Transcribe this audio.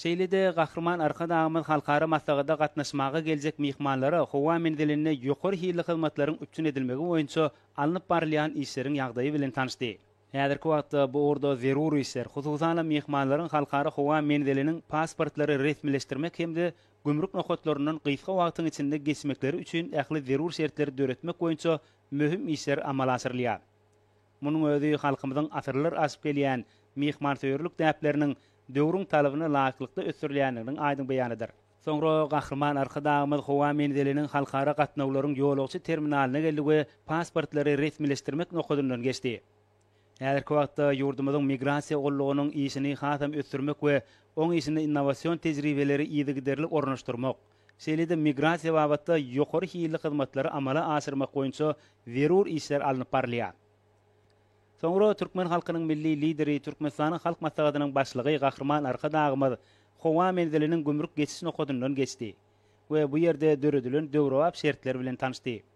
Şeýle-de Gahryman Arkadagymyz halkara maslahata gatnaşmaga geljek myhmanlara howa menzilinde ýokary hilli hyzmatlaryň üpjün edilmegi boýunça alnyp barylýan işleriň ýagdaýy bilen tanyşdy. Häzirki wagtda bu ugurda zerur işler, hususan-da, myhmanlaryň halkara howa menziliniň pasportlary resmileşdirmek hem-de gümrük nokatlaryndan gysga wagtyň içinde geçmekleri üçin ähli zerur şertleri döretmek boýunça möhüm işler amala aşyrylýar. Munuň özi halkymyzyň asyrlar aşyp gelýän myhmansöýerlik däpleriniň döwrüň talabyna laýyklykda ösdürilýändiginiň aýdyň beýanydyr. Soňra Gahryman Arkadagymyz howa menziliniň halkara gatnawlaryň ýolagçy terminalyna geldi we pasportlary resmileşdirmek nokadyndan geçdi. Häzirki wagtda ýurdumyzyň migrasiýa gullugynyň işini hasam ösdürmek we oň işine innowasion tejribeleri yzygiderli ornaşdyrmak, şeýle-de migrasiýa babatda ýokary hilli hyzmatlary amala aşyrmak boýunça zerur işler alnyp barylýar. Soňra türkmen halkynyň Milli Lideri, Türkmenistanyň Halk Maslahatynyň Başlygy Gahryman Arkadagymyz howa menziliniň gümrük geçiş nokadyndan geçdi we bu ýerde döredilen döwrebap şertler bilen tanyşdy.